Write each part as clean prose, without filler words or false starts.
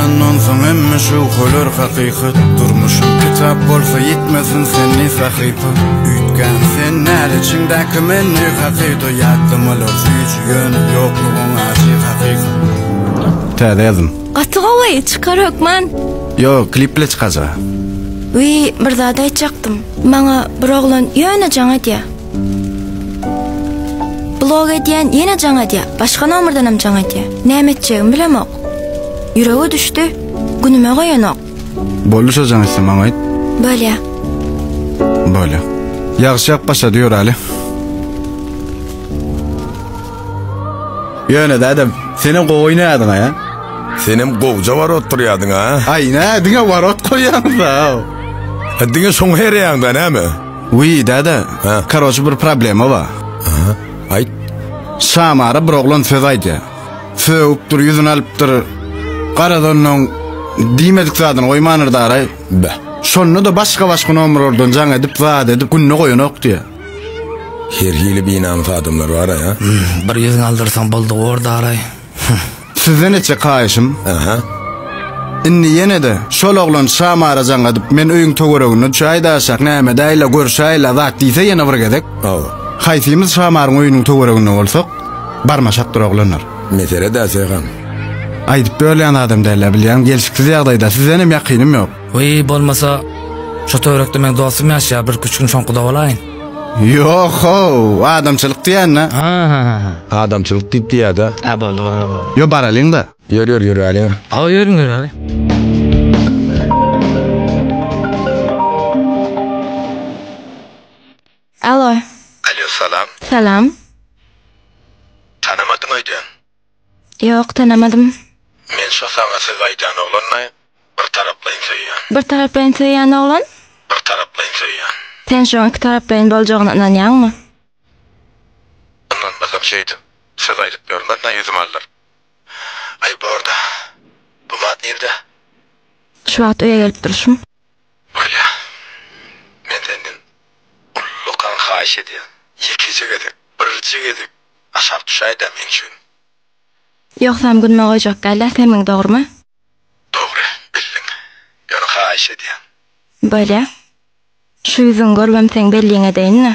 Ýalan onsoň hemme şöwheler hakykat Durmuşym kitap bolsa ýitmesin senli sahypa Üýtgän sen däl içiňdäki menli hakyda Ýatlamalar süýji ýöne ýoklugyň ajy hakykat Täze ýazym. Gaty gowy, çykar hökman. Ýok, klip bile çykaja. Wiý, bir zat aýtjakdym. Maňa bir oglan ýöne jaň edýär. Blog edýän ýene jaň edýär, başga nomerdenem jaň edýär. Näme etjegimi bilemok. Ýürege düşdi, günüme goýanok. Boldy şo jaň etse maňa aýt. Bolýa. Bolýa. Ýagyş ýagyp başlady ýöräli. Ýöne dädem, senem gowy oýnaýadyň-a ýa? Senem gowja warot durýadyň-a? Aý, nä, diňe warot goýýaňyz-a. Diňe şoň hereýaňda näme? Wiý, däde, karoçe bir problema bar. Aha, aýt. Şamara bir oglan söz aýdýar. Sögüpdir, ýüzüni alypdyr. Garaz onnoň diýmedik zadyny goýmandyr daraý. Beh. Şonda-da başga-başga nomerlerden jaň edip, zat edip, gününe goýanok diýýär. Her hili binamys adamlar bar-a, ýa? Bir ýüzüňi aldyrsaň boldy gor daraý. Sizden etjek haýyşym. Aha. Indi ýene-de şol oglan Şamara jaň edip, men öýüň töwereginde düşäýdä aşak, näme edäýle, görşäýle zat diýse ýene bir gezek. Hawa. Haýsymyz Şamaryň öýüniň töwereginde bolsak, barmaşakdyr oglanlar. Mesele-dä Seýhan. Aýdyp bölýän adam däl-ä bilýän, gelşiksiz ýagdaýda sizdenem ýakynym ýok. Wiý, bolmasa, şo töwerekde meň dostum ýaşaýar, birküç gün şoňkuda bolaýyn. Ýok-how, adamçylyk diýýän-dä. Ha-ha-ha. Adamçylyk diýip diýýä-dä. Hä, boldy, boldy, boldy. Ýo, baralyň-da. Ýör, ýör, ýöräliň. Hawa, ýörüň, ýöräliň. Alo. Alo, salam. Salam. Tanamadyň öýdýän. Ýok, tanamadym. Men şo saňa söz aýdan oglanlaý, bir taraplaýyn söýýän. Bir taraplaýyn söýýän oglan? Bir taraplaýyn söýýän. Sen şoň ikitaraplaýyn boljagyna ynanýaňmy? Ynanmasam şeýdip söz aýdyp ýörmen-dä ýüzümi aldyryp. Aý borda. Bu mat nirde? Şu wagt öýe gelip durşum. Bolýa. Men senden ullakan haýyş edýän. Ýekeje gezek, birje gezek aşak düşäý-dä meň üçin. Ýogsam günüme goýjak däl-dä sen meň dogrymy? Dogry, bildiň. Ýöne haýyş edýän. Bolýa. Şu ýüzüňi görübem seň belliňi edeýin-dä.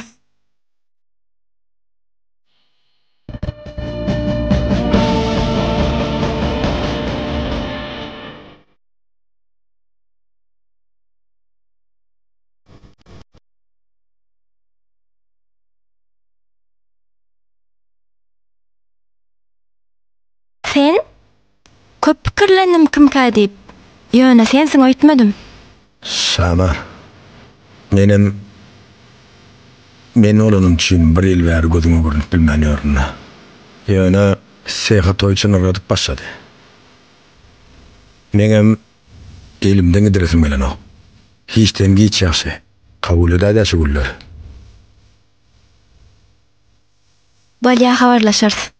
Sen? Köp pikirlendim kimkä diýip. Ýöne sensiň öýtmedim. Şamar. Menem men bolanym üçin bir ýyl bäri gözüňe görnüp bilmän ýörün-dä. Ýöne Seha toý üçin yrradyp başlady. Meňem elimden gidiresim gelenok. Hiçden giç ýagşy. Kabul edäý-dä şu gülleri. Bolýa habarlaşarys.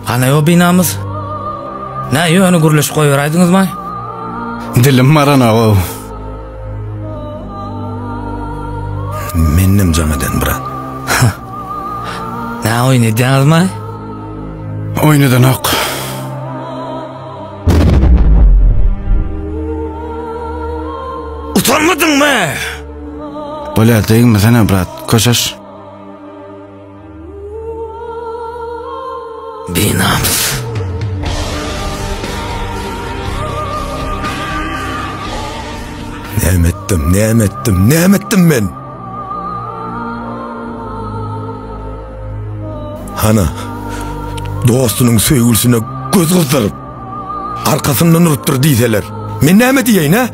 Hany o binamyz? Nä ýöne gürleşip goýberäýdiňizmi? Dilim baranok-ow. Mennem jaň eden brat. Nä oýun edýäňizmi? Oýun edenok. Utanmadyňmy? Bolýar degmesene brat, köşeş. Binamys. Näme etdim, näme etdim, näme etdim men? Hana, dostunyň söýgülisine göz gyzdyryp, arkasyndan urupdyr diýseler, men näme diýeýin, hä?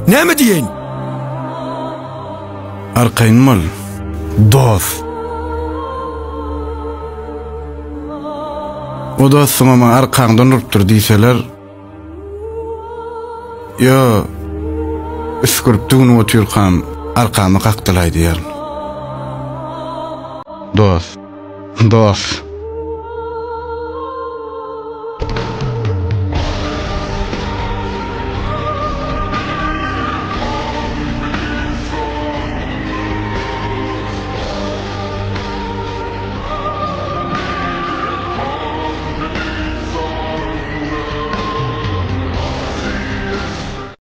Näme diýeýin? Arkaýyn bol, dost. O dostuňa maňa arkaňdan urupdyr diýseler, ýo, üsgürip düwnüp otyrkam arkama kakdylaý diýerin. Dost, dost.